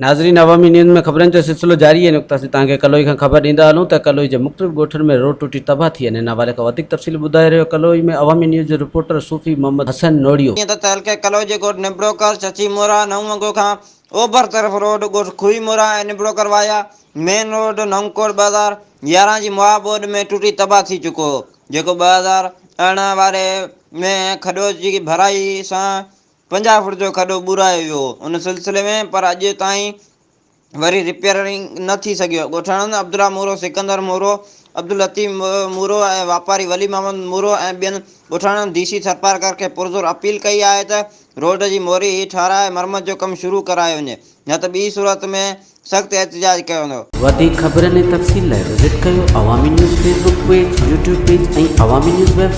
ناظرين عوامي نيوز ۾ خبرن جو سلسلو جاري آهي نقطه اسين توهان کي ڪلوئي کان خبر ڏيندا هلون ته ڪلوئي جي مختلف ڳوٺن ۾ روڊ ٽٽي تباهه ٿي ويا آهن ان حوالي کان وڌيڪ تفصيل ٻڌائي رهيو ڪلوئي ۾ عوامي نيوز جو رپورٽر صوفي محمد حسن نوڙيو. جيئن ته تعلقي ڪلوئي جي ڳوٺ نبڙوڪر، چچي مورا، نئون وڳو کان اوڀر طرف روڊ ڳوٺ کوهي مورا ۽ نبڙوڪر وايا مين روڊ نئون ڪوٽ 2011 جي مها ٻوڏ ۾ ٽٽي تباهه ٿي چڪو هو جيڪو 2018 واري ۾ کڏو جي ڀرائي سان 50 فوٽ جو کڏو ٻورايو ويو هو ان سلسلي ۾ پر اڄ تائين وري رپيئرنگ نه ٿي سگهيو. ڳوٺاڻن عبدالله مورو، سڪندر مورو، عبداللطيف مورو ۽ واپاري ولي محمد مورو ۽ ٻين ڳوٺاڻن ڊي سي ٿرپارڪر کي پرزور اپيل ڪئي آهي ته روڊ جي موري ٺهرائي مرمت جو ڪم شروع ڪرايو وڃي نه ته ٻي صورت ۾ سخت احتجاج ڪيو ويندو. وڌيڪ خبرن ۽ تفصيل لاء وزٽ ڪيو Awami news Facebook page, YouTube page ۽ Awami news website.